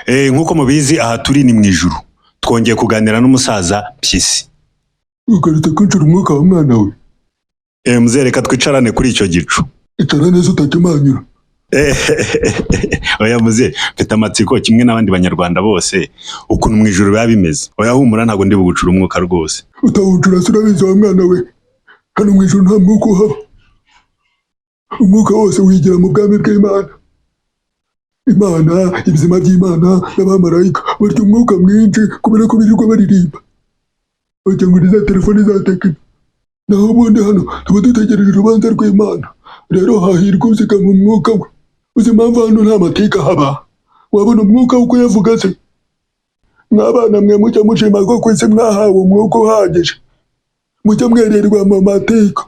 Nk'uko mubizi, aha turi ni mu ijuru. Twongeye kuganira n'umusaza Mpyisi. Ukarita kwinjira umwuka wa mwana we. Muzehe, reka twicarane kuri icyo gicu. Icara neza utakimanyura. Oya muzehe, mfite amatsiko kimwe n'abandi banyarwanda bose ukuntu mu ijuru biba bimeze. Oya humura, ntabwo ndi bugucura umwuka rwose. Utawucura se urabizi wa mwana we, hano mu ijuru nta mwuka uhaba. Umwuka wose wigira mu bwami bw'Imana. Imana, ibizima by'Imana n'abamarayika barya umwuka mwinshi kubera ko birirwa baririmba. Bajya ngo ni za telefoni za tekino. Naho ubundi hano tuba dutegereje urubanza rw'Imana. Rero hahirwa uzigama umwuka we. Uzi impamvu hano nta mateka haba? Wabona umwuka uko yavuga se? Mwabana mwe mujya mushima ko ku isi mwahawe umwuka uhagije. Mujya mwererwa mu mateka.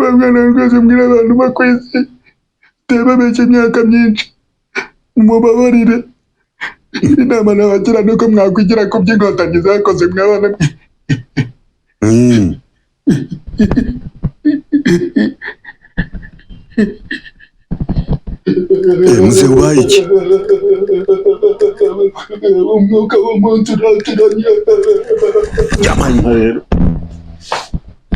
Bamwe na rwose mbwira abantu bo ku isi tebabeshya imyaka myinshi, mubabarire. Inama nabagira ni uko mwakwigira ku by'inkotanyi zakoze mwabana mwe. Muzehe, ubaye iki? Umwuka w'umunsi uraturanye. Yampaye inka rero.